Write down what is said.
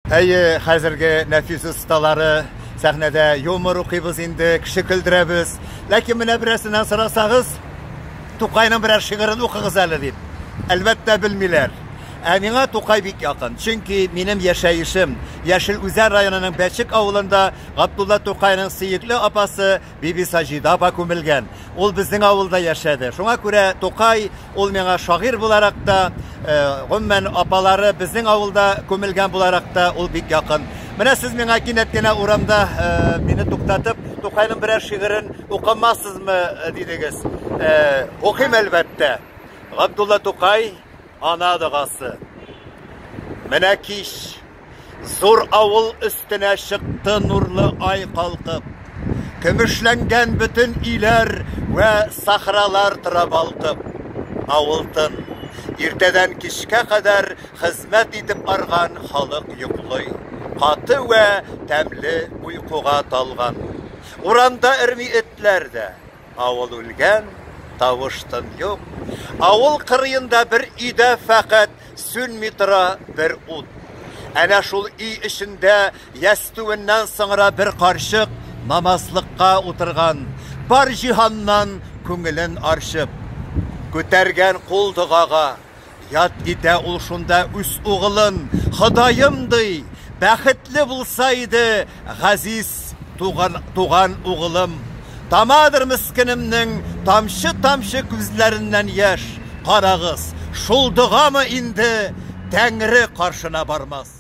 Әйе, хәзерге нәфис осталары сәхнәдә юмор укыйбыз инде, кеше көлдерәбез. Ләкин менә берәрсеннән сорасагыз, Тукайның берәр шигырен укыгыз әле дип, әлбәттә, белмиләр. Ә миңа Тукай бик якын. Чөнки минем яшәешем Яшел Үзән районының Бәчек авылында Габдулла Тукайның сөекле апасы Бибисаҗида апа күмелгән. Ул безнең авылда яшәде. Шуңа күрә Тукай ул миңа шагыйрь буларак та, э, гомумән апалары безнең авылда күмелгән буларак та ул бик якын. Менә сез миңа кинәт кенә урамда э, мине туктатып, Тукайның берәр шигырен укымассызмы э, дидегез. Укыйм әлбәттә. Габдулла Тукай Ана догасы. Менә кич. Зур авыл өстенә чыкты нурлы ай калкып. Көмешләнгән бөтен өйләр вә сахралар тора балкып. Авыл тын. Иртәдән кичкә кадәр хезмәт итеп арган халык йоклый. Каты вә тәмле уйкуга талган. Урамда өрми этләр дә. Авыл үлгән, тавыш-тын юк. Авыл кырыенда бер өйдә фәкать сүнми тора бер ут. Әнә шул өй эчендә ястүеннән соңра бер карчык намазлыкка утырган, бар җиһаннан күңелен арчып. Күтәргән кул догага. Яд итә ул шунда үз угылын, Ходаем, ди, бәхетле булса иде газиз туган, туган угылым. Тамадыр мескенемнең тамчы-тамчы күзләреннән яшь, карагыз, шул догамы инде Тәңре каршына бармас.